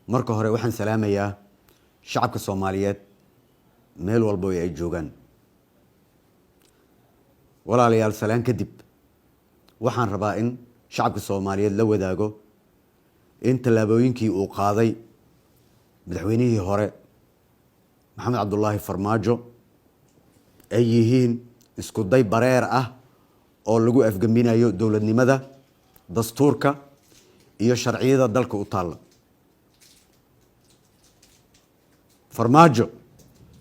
Marka hore waxaan salaamayaa shacabka Soomaaliyeed meel walba ay joogaan. Walaalayaal, salaan kadib, waxaan rabaa in shacabka Soomaaliyeed la wadaago in tallaabooyinkii uu qaaday madaxweynihii hore Maxamed Cabdulaahi Farmaajo ay yihiin isku day bareer ah oo lagu afgembinayo dowladnimada, dastuurka iyo sharciyada dalka u taalla. Farmaajo,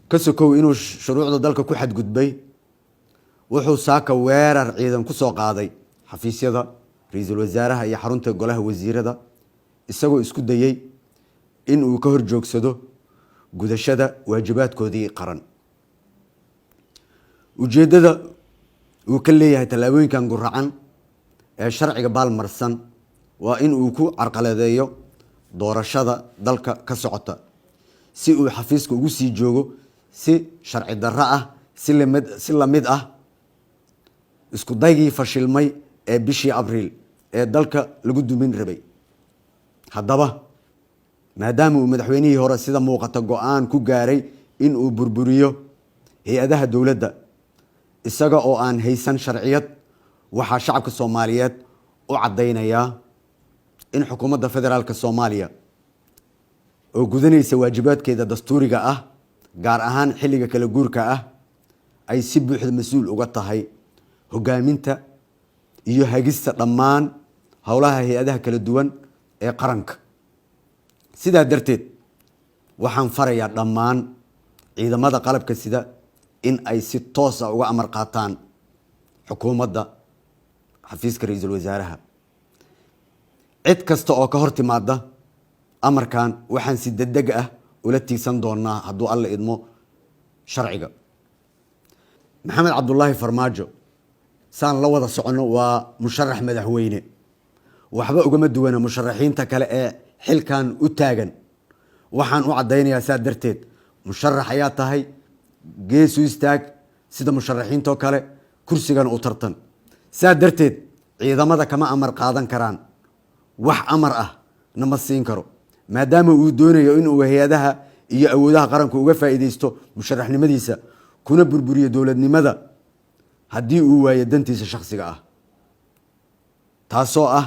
ka sokow inuu shuruucda dalka ku xadgudbay, wuxuu saaka weerar ciidan ku soo qaaday xafiisyada ra-iisul wasaaraha iyo xarunta golaha wasiirada, isagoo isku dayey in uu ka hor joogsado gudashada waajibaadkoodii qaran. Ujeeddada uu ka leeyahay tallaabooyinkan guracan ee sharciga baalmarsan waa in uu ku carqaladeeyo doorashada dalka ka socota, si uu xafiiska ugu sii joogo si sharci darro ah, si lamid ah isku daygii fashilmay ee bishii Abriil ee dalka lagu dumin rabay. Haddaba, maadaama uu madaxweynihii hore sida muuqata go-aan ku gaaray in uu burburiyo hay-adaha dowladda isaga oo aan haysan sharciyad, waxaa shacabka Soomaaliyeed u caddaynayaa in xukuumadda federaalka Soomaaliya oo gudanaysa waajibaadkeeda dastuuriga ah, gaar ahaan xilliga kala guurka ah, ay si buuxda mas-uul uga tahay hogaaminta iyo hagista dhammaan howlaha hay-adaha kala duwan ee qaranka. Sidaa darteed, waxaan farayaa dhammaan ciidamada qalabka sida in ay si toosa uga amar qaataan xukuumadda, xafiiska ra-iisul wasaaraha. Cid kasta oo ka hor timaada amarkan waxaan si degdeg ah ula tiigsan doonaa, hadduu Alla idmo, sharciga. Maxamed Cabdulaahi Farmaajo, saan la wada soconno, waa musharax madaxweyne. Waxba ugama duwana musharaxiinta kale ee xilkan u taagan. Waxaan u caddaynayaa, saa darteed, musharax ayaa tahay, geesu istaag sida musharaxiintoo kale, kursigana u tartan. Saa darteed, ciidamada kama amar qaadan karaan, wax amar ah nama siin karo, maadaama uu doonayo inuu hay-adaha iyo awoodaha qaranku uga faa'iideysto musharaxnimadiisa, kuna burburiyo dowladnimada haddii uu waayo dantiisa shakhsiga ah, taasoo ah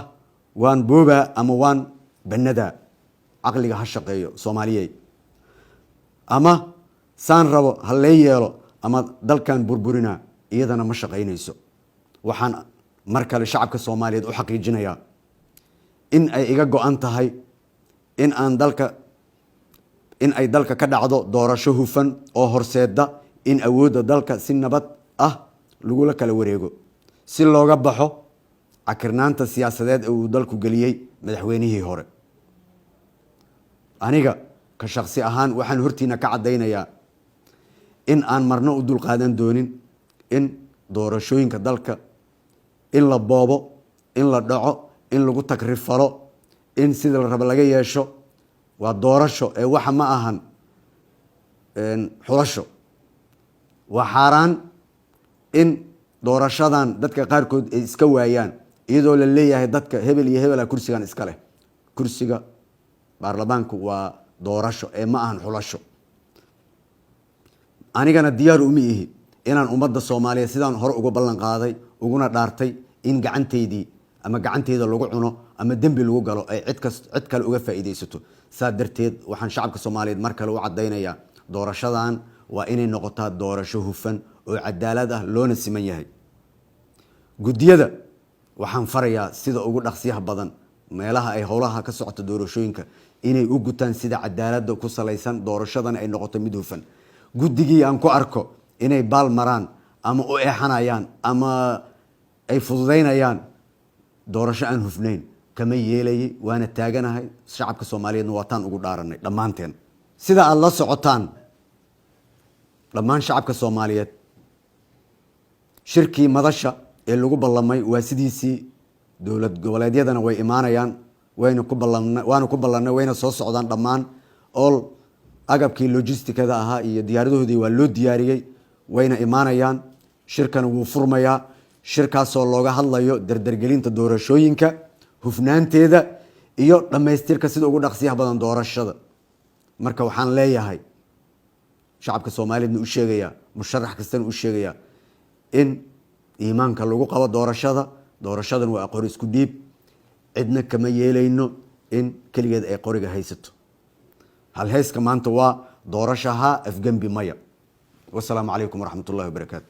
waan boobaa ama waan bannadaa. Caqliga ha shaqeeyo, Soomaaliyey. Ama saan rabo ha lee yeelo ama dalkan burburinaa, iyadana ma shaqaynayso. Waxaan mar kale shacabka Soomaaliyeed u xaqiijinayaa in ay iga go-an tahay in ay dalka ka dhacdo doorasho hufan oo horseeda in awoodda dalka si nabad ah lagula kala wareego, si looga baxo cakirnaanta siyaasadeed ee uu dalku geliyey madaxweynihii hore. Aniga ka shaksi ahaan, waxaan hortiina ka caddaynayaa in aan marno u dulqaadan doonin in doorashooyinka dalka in la boobo, in la dhaco, in lagu takrifalo, in sida la rabo laga yeesho. Waa doorasho ee waxa ma ahan xulasho. Waa xaaraan in doorashadan dadka qaarkood ay iska waayaan, iyadoo la leeyahay dadka hebel iyo hebela kursigan iska leh. Kursiga baarlamaanku waa doorasho ee ma ahan xulasho. Anigana diyaar uma ihi inaan ummadda Soomaaliyeed, sidaan hore uga ballan qaaday uguna dhaartay, in gacantaydii ama gacanteyda lagu cuno ama dembi lagu galo, ay cid kas cid kale uga faa'iidaysato. Saa darteed, waxaan shacabka Soomaaliyeed mar kale u caddaynayaa, doorashadan waa inay noqotaa doorasho hufan oo cadaalad ah, loona siman yahay. Guddiyada waxaan farayaa sida ugu dhaqsiyaha badan meelaha ay howlaha ka socoto doorashooyinka inay u gutaan sida cadaaladda ku salaysan, doorashadana ay noqoto mid hufan. Guddigii aan ku arko inay baal maraan ama u eexanayaan ama ay fududaynayaan doorasho aan hufnayn, kama yeelayay, waana taaganahay. Shacabka Soomaaliyeedna waataan ugu dhaaranay dhammaanteen. Sida aada la socotaan, dhammaan shacabka Soomaaliyeed, shirkii madasha ee lagu ballamay waa sidiisii. Dowlad goboleedyadana way imaanayaan, wayna ku ballan waana ku ballannay, wayna soo socdaan. Dhammaan all agabkii logisticada ahaa iyo diyaaradahoodii waa loo diyaariyey, wayna imaanayaan. Shirkana wuu furmayaa, shirkaasoo looga hadlayo dardargelinta doorashooyinka, hufnaanteeda. iyo dhammaystirka sida ugu dhaqsiyaha badan doorashada. Marka waxaan leeyahay, shacabka Soomaaliyeedna u sheegayaa, musharax kastana u sheegayaa, in iimaanka lagu qabo doorashada. Doorashadan waa qori isku dhiib. Cidna kama yeelayno in keligeed ay qoriga haysato. Halhayska maanta waa doorashaha, afgembi maya. Wasalaamu calaykum waraxmat ullahi wabarakaatu.